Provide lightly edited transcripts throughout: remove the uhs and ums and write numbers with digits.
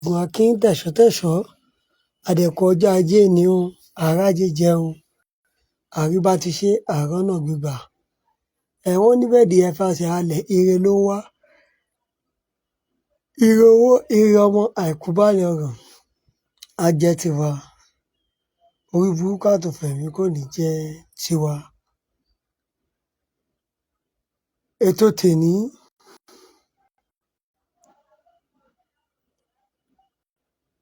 Gun akin tẹ̀ṣọ́-tẹ̀ṣọ́, a dẹ̀ kú ọjọ́ ajé òní o, a rájé jẹun, a rí bá ti ṣe, a rọ́nà gbégbà. Wọ́n ní bẹ́ẹ̀dì ẹ fà ṣe halẹ̀, ire ló ń wá. Ire owó, ire ọmọ, àìkú baálẹ̀ ọrọ̀, á jẹ́ tiwa. Orí burúkú àtòfò ẹ̀mí kò ní jẹ́ tiwa. Ètò tèní,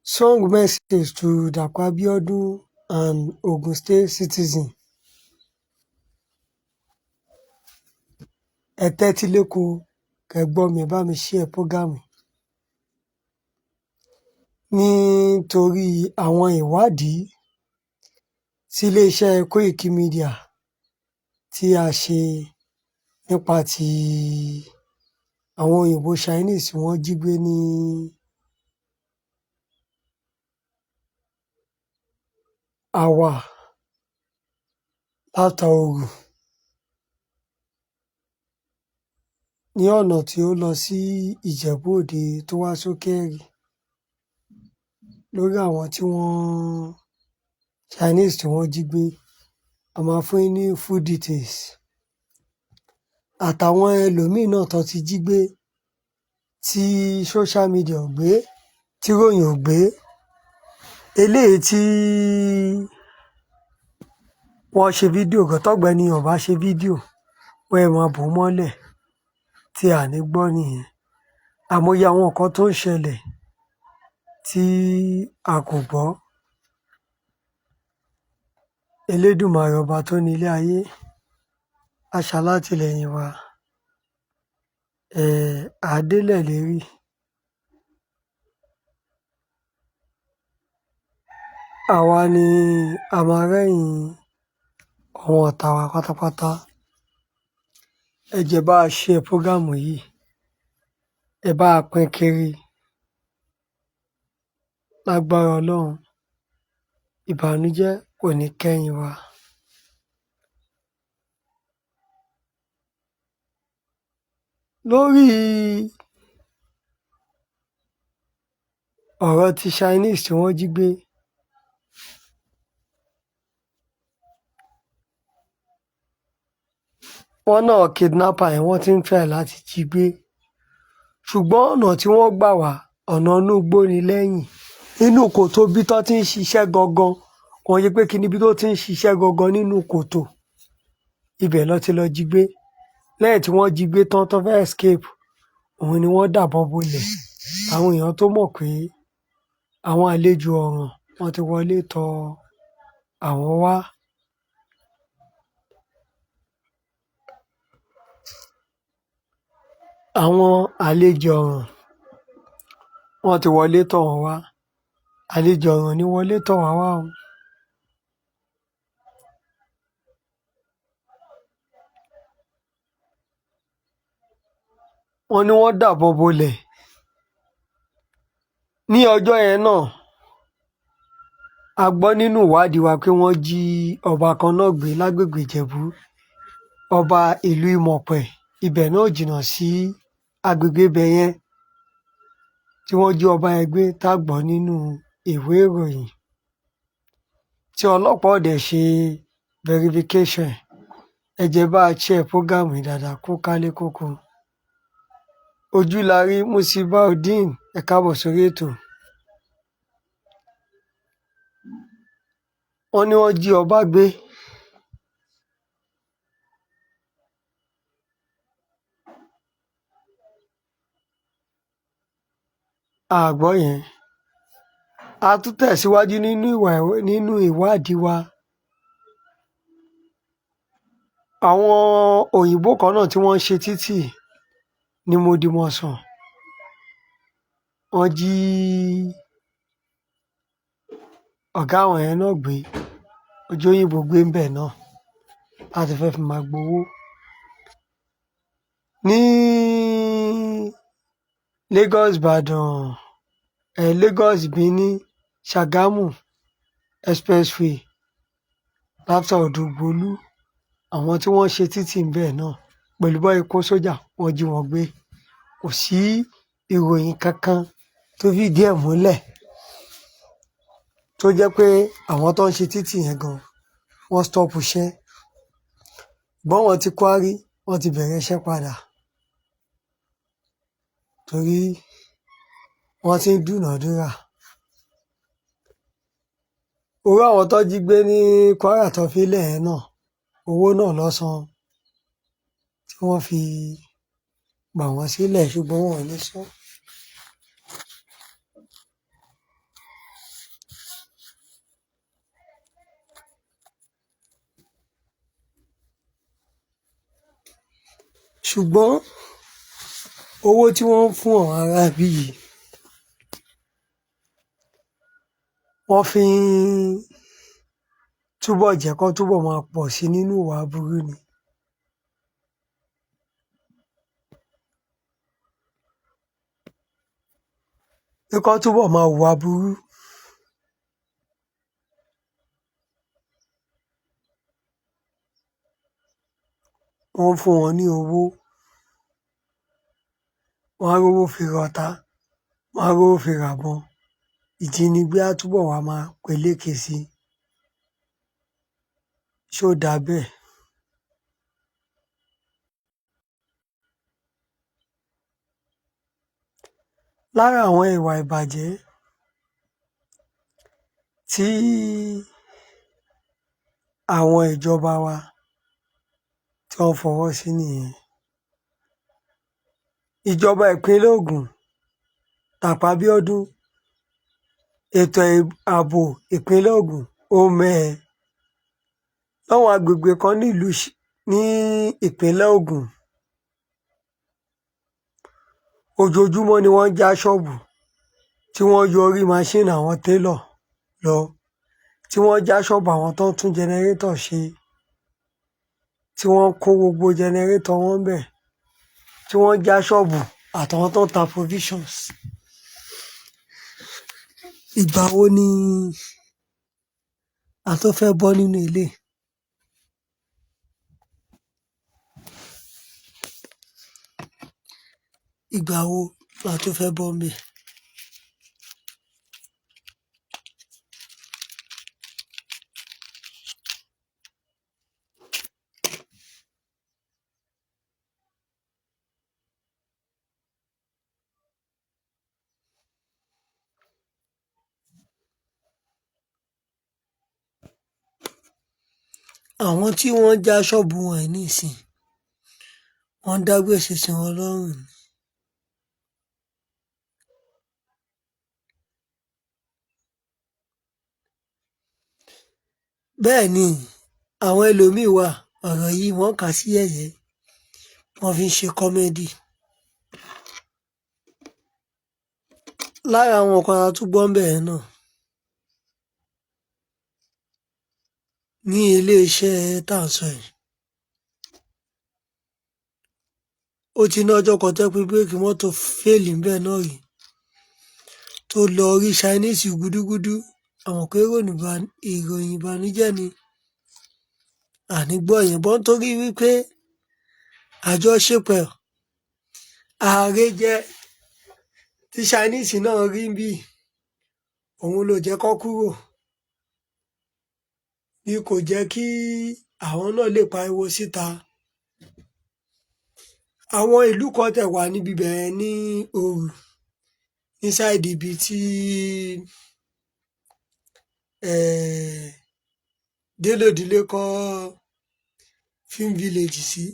strong message to Dapo Abiodun and Ogun State citizen. Ẹ tẹ́tí léko kẹ́ gbọ́ mi, ẹ bá mi share program yìí. Nítorí àwọn ìwádìí tí iléeṣẹ́ Koiki Media tí a ṣe nípa ti àwọn òyìnbó Chinese tí wọ́n jí gbé ní Àwà Látaòrù ní ọ̀nà tí ó lọ sí Ìjẹ̀bú Òde tó wá sókèèrè lórí àwọn tí wọ́n Chinese tí wọ́n jí gbé. A máa fún yín ní full details. Àtàwọn ẹlòmíì náà tó ti jí gbé tí social media ò gbé, tí ròyìn ò gbé. Eléyìí tí wọ́n ṣe fídíò gan, tọ́gbẹ́ni ò bá ṣe fídíò, wọ́n ẹ máa bò ó mọ́lẹ̀ tí a ní gbọ́ nìyẹn. Àmọye àwọn nǹkan tó ń ṣẹlẹ̀ tí a kò gbọ́. Elédùmarè ọba tó ní ilé ayé, á ṣalátìlẹ́yìn wa. À á délẹ̀ ìlérí. Àwa ni a máa rẹ́yìn àwọn ọ̀tá wa pátápátá. Ẹ jẹ́ bá a share program yìí, ẹ bá a pín kiri. Lágbára Ọlọ́run, ìbànújẹ́ kò ní kẹ́yìn wa. Lórí ọ̀rọ̀ ti Chinese tí wọ́n jí gbé, wọ́n náà kidnapper yẹn wọ́n ti ń try láti jí gbé. Ṣùgbọ́n ọ̀nà tí wọ́n gbà wá, ọ̀nà inú igbó ni lẹ́yìn. Inú kòtò bí tó ti ń ṣiṣẹ́ gangan, kò ń ṣe pé kíní bí tó ti ń ṣiṣẹ́ gangan nínú kòtò. Ibẹ̀ lọ ti lọ jí gbé. Lẹ́yìn tí wọ́n jí gbé tán tó fẹ́ escape, òun ni wọ́n dàbọn bolẹ̀. Àwọn èèyàn tó mọ̀ pé àwọn àlejò ọ̀ràn wọ́n ti wọlé tọ àwọn wá. Àwọn àlejò ọ̀ràn wọ́n ti wọlé tọ̀ wọ́n wá. Àlejò ọ̀ràn ò ní wọlé tọ̀ wá wá o. Wọ́n ní wọ́n dàbọn bolẹ̀. Ní ọjọ́ yẹn náà, a gbọ́ nínú ìwádìí wa pé wọ́n jí ọba kan náà gbé lágbègbè Ìjẹ̀bú, ọba ìlú Ìmọ̀pẹ̀. Ibẹ̀ náà ò jìnnà sí agbègbè ibẹ̀ yẹn tí wọ́n jí ọba yẹn gbé tá gbọ́ nínú ìwé ìròyìn. Tí ọlọ́pàá ò dẹ̀ ṣe verification. Ẹ jẹ́ bá a share program yìí dáadáa kó kálé kóko. Ojúlarí Musibaudeen, ẹ káàbọ̀ sórí ètò. Wọ́n ní wọ́n jí ọba gbé. A gbọ́ yẹn. A tún tẹ̀síwájú nínú ìwà nínú ìwádìí wa. Àwọn òyìnbó kan náà tí wọ́n ń ṣe títì ní Mòdìmọ̀sàn. Wọ́n jí ọ̀gá àwọn yẹn náà gbé. Ojú òyìnbó gbé ń bẹ̀ náà láti fẹ́ fi máa gbowó. Ní Lagos Ìbàdàn, Lagos Benin, Ṣàgámù Expressway, after Òdògbolú, àwọn tí wọ́n ṣe títì ń bẹ̀ náà pẹ̀lú bọ́n ṣe kó sójà, wọ́n jí wọn gbé. Kò sí ìròyìn kankan tó fìdí ẹ̀ múlẹ̀, tó jẹ́ pé àwọn tó ń ṣe títì yẹn gan wọ́n stop iṣẹ́. Ṣùgbọ́n wọ́n ti Kwari, wọ́n ti bẹ̀rẹ̀ iṣẹ́ padà torí wọ́n ti ń dúnàádúrà. Owó àwọn tó jí gbé ní Kwara tó fi lẹ̀ yẹn náà, owó náà ló san tí wọ́n fi gbà wọ́n sílẹ̀, ṣùgbọ́n wọn ò ní sọ. Ṣùgbọ́n owó tí wọ́n ń fún àwọn aráabí yìí, wọ́n fi ń túbọ̀ jẹ́ kán túbọ̀ máa pọ̀ sí i nínú ìwà aburú ni. Pé kán túbọ̀ máa hùwà aburú. Wọ́n ń fún wọn ní owó, wọ́n á rówó fi rọta, wọ́n á rówó fi ràbọn. Ìjínigbé á túbọ̀ wá máa peléke sí i. Ṣó dáa bẹ́ẹ̀? Lára àwọn ìwà ìbàjẹ́ tí àwọn ìjọba wa tí wọ́n fọwọ́ sí nìyẹn. Ìjọba ìpínlẹ̀ Ògùn, Dàpọ̀ Abíọ́dún, ètò ààbò ìpínlẹ̀ Ògùn ó mẹ́hẹ. Láwọn agbègbè kan nílùú ní ìpínlẹ̀ Ògùn, ojoojúmọ́ ni wọ́n ń já ṣọ́ọ̀bù, tí wọ́n yọ orí maṣíìnì àwọn télọ̀ lọ, tí wọ́n já ṣọ́ọ̀bù àwọn tó ń tún jẹnẹrétọ̀ ṣe, tí wọ́n kó gbogbo jẹnẹrétọ̀ wọn ńbẹ̀, tí wọ́n já ṣọ́ọ̀bù àtàwọn tó ń ta provisions. Ìgbà wo ni a tó fẹ́ bọ́ nínú eléyìí? Ìgbà wo la tó fẹ́ bọ́ ńbẹ̀? Àwọn tí wọ́n já ṣọ́ọ̀bù wọn yìí nísìnyí, wọ́n ń dá gbèsè sí wọn lọ́rùn ni. Bẹ́ẹ̀ ni àwọn ẹlòmíín wà, ọ̀rọ̀ yìí wọ́n kà á sí yẹ̀yẹ́, wọ́n fi ń ṣe comedy. Lára àwọn nǹkan tá a tún gbọ́ ńbẹ̀ yẹn náà, ní iléeṣẹ́ tá à ń sọ yìí, ó ti ní ọjọ́ kan tó jẹ́ pé bírèkì mọ́tò fẹ́ẹ̀lì ńbẹ̀ náà rí, tó lọ rí Chinese gúdúgúdú. A mọ̀ pé ìròyìn ìbànújẹ́ ni, àní gbọ́ yẹn, bọ́ nítorí wípé àjọṣepọ̀ ààrẹ jẹ́ tí Chinese náà rí bí, òun ló jẹ́ kó kúrò, ni kò jẹ́ kí àwọn náà lè pariwo síta. Àwọn ìlú kan tẹ̀ wà níbi bẹ̀rẹ̀ ní òru ní sáìdì ibi tí Délé-Òdílé kọ́ Film Village sí.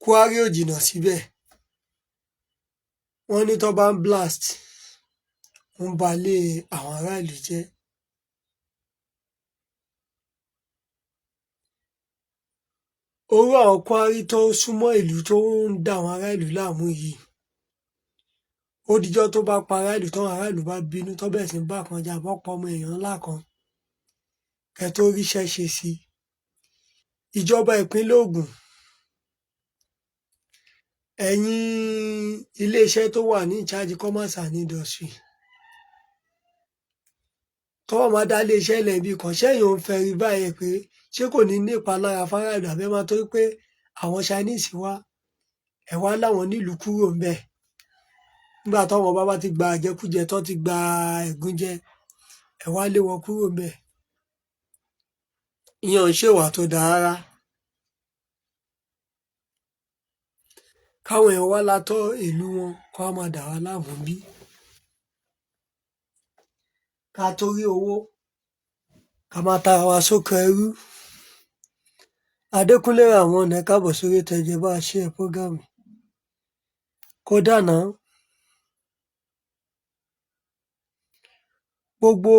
Kwari ò jìnnà síbẹ̀. Wọ́n ní tó bá ń blast, ó ń balé àwọn aráàlú jẹ́. Orú àwọn kwari tó súnmọ́ ìlú tó ń da àwọn ará ìlú láàmú yìí, ó dijọ́ tó bá pa ará ìlú, táwọn ará ìlú bá bínú, tó bẹ̀rẹ̀ sí ń bá kan jà, bọ́ pa ọmọ èèyàn ńlá kan, kẹ́ tó ríṣẹ́ ṣe sí i. Ìjọba ìpínlẹ̀ Ògùn, ẹ̀yin iléeṣẹ́ tó wà ní in charge commerce and industry, tọ́wọ́ máa dá iléeṣẹ́ lẹ̀ bí kan, ṣẹ́yìn ò ń fẹ́ rí báyẹn pé ṣé kò ní ní ìpalára fáráàlú, àbẹ́ máa torí pé àwọn Chinese wá Ẹ wá láwọn nílùú kúrò ńbẹ̀ nígbà táwọn bá bá ti gba àjẹkújẹ tó ti gba ẹ̀gúnjẹ, ẹ wá lé wọn kúrò ńbẹ̀. Ìyẹn ò ń ṣèwà tó dáa rárá. Káwọn èèyàn wá látọ̀ ìlú wọn kó wá máa dà wá láàmú bí. Ká tó rí owó ká máa tara wa sóko ẹrú. Adékúnlé Ramon, ẹ káàbọ̀ sórí ètò. Ẹ jẹ́ bá a share program kódà náà. Gbogbo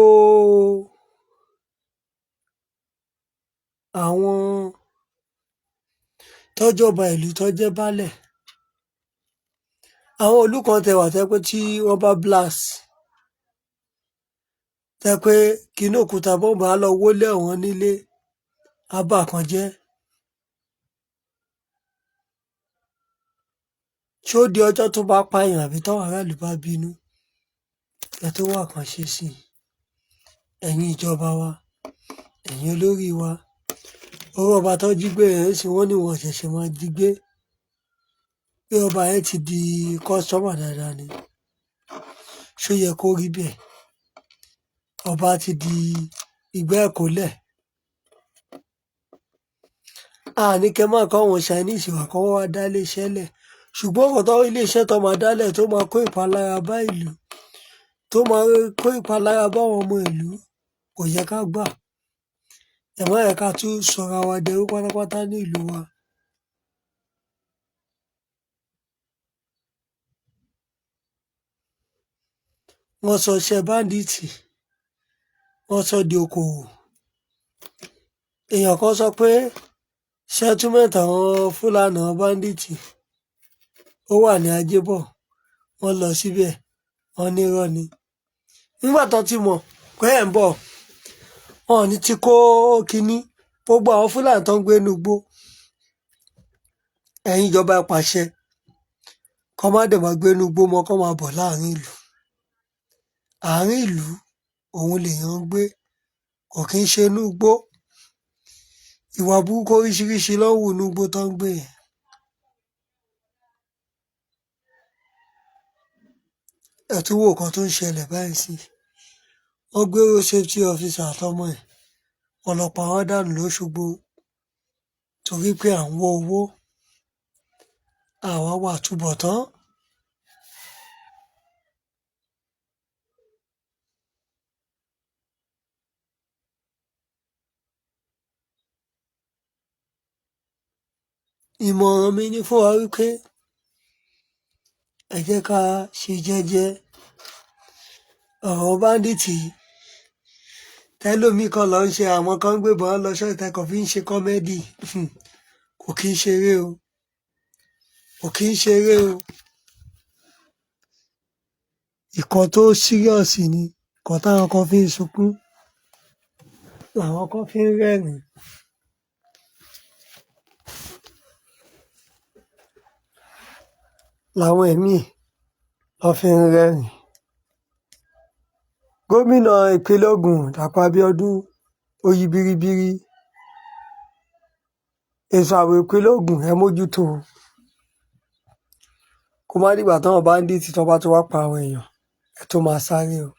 àwọn tọ́jọba ìlú tó jẹ́ baálẹ̀ àwọn ìlú kan tẹ wà tẹ́ pé tí wọ́n bá blast, tẹ́ pé kinní òkúta bọ́ǹbù á lọ wọlé àwọn nílé, á bà kan jẹ́. Ṣó di ọjọ́ tó bá pààyàn àbí táwọn aráàlú bá bínú ẹ tó wà kàn ṣe sí i? Ẹ̀yin ìjọba wa, ẹ̀yin olórí wa, owó ọba tó jí gbé yẹn sì, wọ́n ní wọn ṣẹ̀ṣẹ̀ máa jí gbé, pé ọba yẹn ti di customer dáadáa ni. Ṣó yẹ kó rí bẹ́ẹ̀? Ọba ti di ìgbẹ́ ẹ̀kọ́lẹ̀. Àní kẹ́ máa kọ́ àwọn Chinese wá kọ́ wá dá iléeṣẹ́ lẹ̀, ṣùgbọ́n ọ̀tọ̀ iléeṣẹ́ tó máa dálẹ̀ tó máa kó ìpalára bá ìlú, tó máa kó ìpalára bá àwọn ọmọ ìlú, kò yẹ ká gbà. Ẹ má yẹ ká tún sọra wa dẹrú pátápátá ní ìlú wa. Wọ́n sọ iṣẹ́ bandit, wọ́n sọ di okòwò. Èèyàn kan sọ pé settlement àwọn Fúlàní bandit ó wà ní Ajébọ̀. Wọ́n lọ síbẹ̀, wọ́n ní irọ́ ni. Nígbà tó ti mọ̀ pé ẹ̀ ń bọ̀, wọn ò ní ti kó kínní gbogbo àwọn Fúlàní tó ń gbé inú igbó. Ẹ̀yin ìjọba, ẹ pàṣẹ kọ́ má dẹ̀ máa gbé inú igbó mọ́, kọ́ máa bọ̀ láàrin ìlú. Àárín ìlú òun lèèyàn ń gbé, kò kí ń ṣe inú igbó. Ìwà burúkú oríṣiríṣi ló ń hù inú igbó tó ń gbé yẹn. Ẹ tún wo nǹkan tó ń ṣẹlẹ̀ báyìí sí. Wọ́n gbé road safety officer àtọmọ ẹ̀, wọ́n lọ pa wọ́n dànù lọ́ṣogbo torí pé à ń wọ́ owó. Àwa wà túbọ̀tán. Ìmọ̀ràn mi ni fún wa wípé ẹ jẹ́ ká ṣe jẹ́jẹ́. Ọ̀rọ̀ bandit tẹ́lómi kan lọ ń ṣe, àwọn kan ń gbébọn lọ ṣọ́ọ̀ṣì tẹ́kọ̀ fi ń ṣe comedy, kò kí ń ṣeré o, kò kí ń ṣeré o. Ìkan tó serious ni, ìkan táwọn kan fi ń sunkún làwọn kan fi ń rẹ́rìn-ín. Làwọn ẹ̀míì lọ́ fi ń rẹ́rìn-ín. Gómìnà ìpínlẹ̀ Ògùn Dàpọ̀ Abíọ́dún ó yí biribiri. Ètò ààbò ìpínlẹ̀ Ògùn, ẹ mójútó o. Kó má dìgbà táwọn bandit tó bá ti wá pa àwọn èèyàn ẹ tó máa sáré o.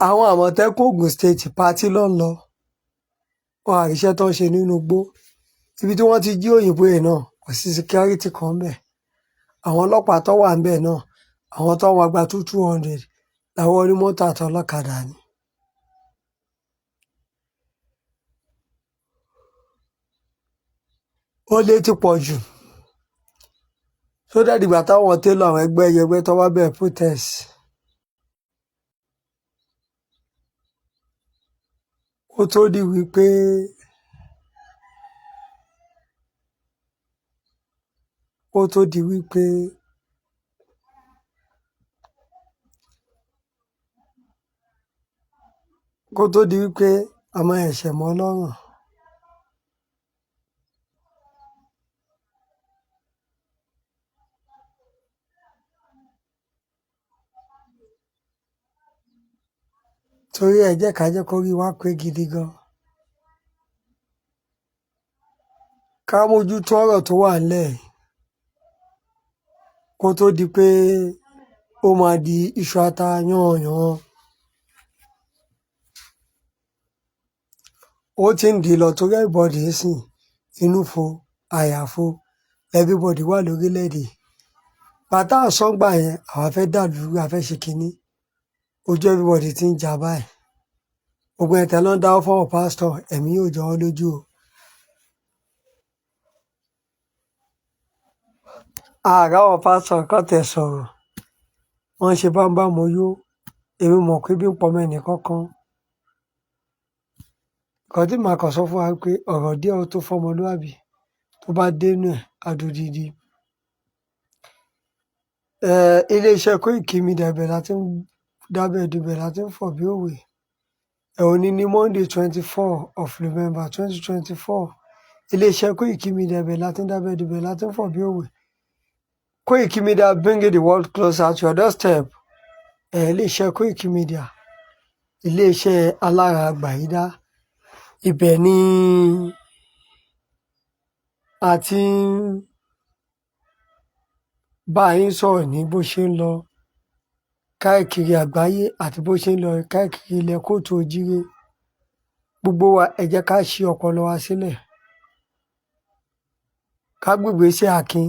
Àwọn Àmọ̀tẹ́kùn Ògùn State, party ló ń lọ. Wọn àríṣẹ́ tó ń ṣe nínú igbó. Ibi tí wọ́n ti jí òyìnbó yìí náà, kò sí security kan ńbẹ̀. Àwọn ọlọ́pàá tó wà ńbẹ̀ náà, àwọn tó wá gba two two hundred làwọn onímọ́tò àti ọlọ́kadà ni. Ó lé ti pọ̀ jù. Tó dẹ̀ dìgbà táwọn télọ̀, àwọn ẹgbẹ́ ẹgbẹ́ tó wá bẹ̀rẹ̀ protest. Kó tó di wípé kó tó di wípé kó tó di wípé a máa ẹ̀ṣẹ̀ mọ́ lọ́rùn. Torí ẹ jẹ́ ká jẹ́ kó rí wa pé gidi gan. Ká mójútó ọ̀rọ̀ tó wà ńlẹ̀ yìí kó tó di pé ó máa di iṣu ata yánnyànán. Ó ti ń di lọ torí everybody ń sìn inú fo àyà fo, everybody wà lórílẹ̀‐èdè. Bàtà sọ́ngbà yẹn, àwa fẹ́ dàlú, a fẹ́ ṣe kínní, ojú everybody ti ń jà báyìí. Gbogbo ẹ̀ tẹ́ ló ń dáwọ́ fáwọn pásítọ̀, ẹ̀mí yóò jọ wọ́n lójú o. Ààrẹ àwọn pásítọ̀ kan tẹ̀ sọ̀rọ̀, wọ́n ṣe bámbámoyó. Èmi mọ̀ pé bí ń pọmọ ẹnì kankan. Nǹkan tí màá kàn sọ fún wa pé ọ̀rọ̀ díẹ̀ ó tó fọmọlúàbí, tó bá dénú ẹ̀ adodidi. Iléeṣẹ́ Koiki Media, ibẹ̀ la ti ń dábẹ́ ẹdun, ibẹ̀ la ti ń fọ̀ bí òwe. Òní ní Monday 24 of November 2024. Iléeṣẹ́ Koiki Media, ibẹ̀ la ti ń dábẹ́ ẹdun, ibẹ̀ la ti ń fọ̀ bí òwe. Koiki Media, bringing the world closer to your doorstep. Iléeṣẹ́ Koiki Media, iléeṣẹ́ alára gbàyídá, ibẹ̀ ni a ti ń bá yín sọ̀rọ̀ ní bó ṣe ń lọ káàkiri àgbáyé àti bó ṣe ń lọ káàkiri ilẹ̀ kóòtù òjíire. Gbogbo wa, ẹ jẹ́ ká ṣí ọpọlọ wa sílẹ̀, ká gbégbèsè akin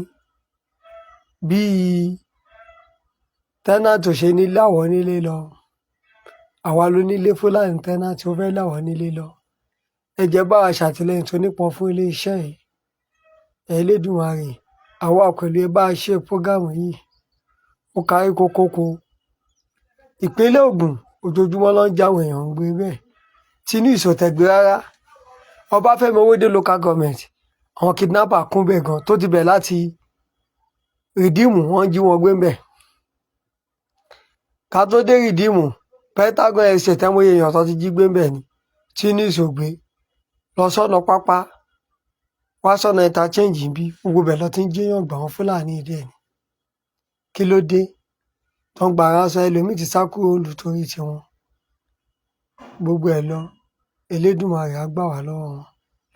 bíi tenant ò ṣe ní láwọ̀ nílé lọ. Àwa ló nílé, Fúlàní tenant ó fẹ́ láwọ̀ nílé lọ. Ẹ jẹ́ bá wa ṣàtìlẹ́yìn tó nípọn fún iléeṣẹ́ yìí. Elédùmarè àwa pẹ̀lú ẹ bá a ṣe program yìí ó kárí kókókó. Ìpínlẹ̀ Ògùn, ojoojúmọ́ ló ń jáwọn èèyàn ń gbé bẹ́ẹ̀ tí ní ìsọ̀tẹ̀gbé rárá. Ọbáfẹ́mi Owódé local government, àwọn kidnapper kún bẹ́ẹ̀ gan, tó ti bẹ̀ láti Rìdíìmù, wọ́n jí wọn gbé ń bẹ̀. Ká tó dé Rìdíìmù, Pentagon Estate, ẹ̀mọye èèyàn tó ti jí gbé ń bẹ̀ ni tí ní ìsògbé lọ sọ́nà pápá wá sọ́nà interchange bí gbogbo bẹ̀ lọ ti ń jéèyàn gbà, wọn Fúlàní dẹ̀ ni. Kí ló dé tó ń gba aránsọ? Ẹlòmíì ti sá kúrò nílùú torí tiwọn. Gbogbo ẹ̀ lọ, Elédùmarè á gbà wá lọ́wọ́ wọn.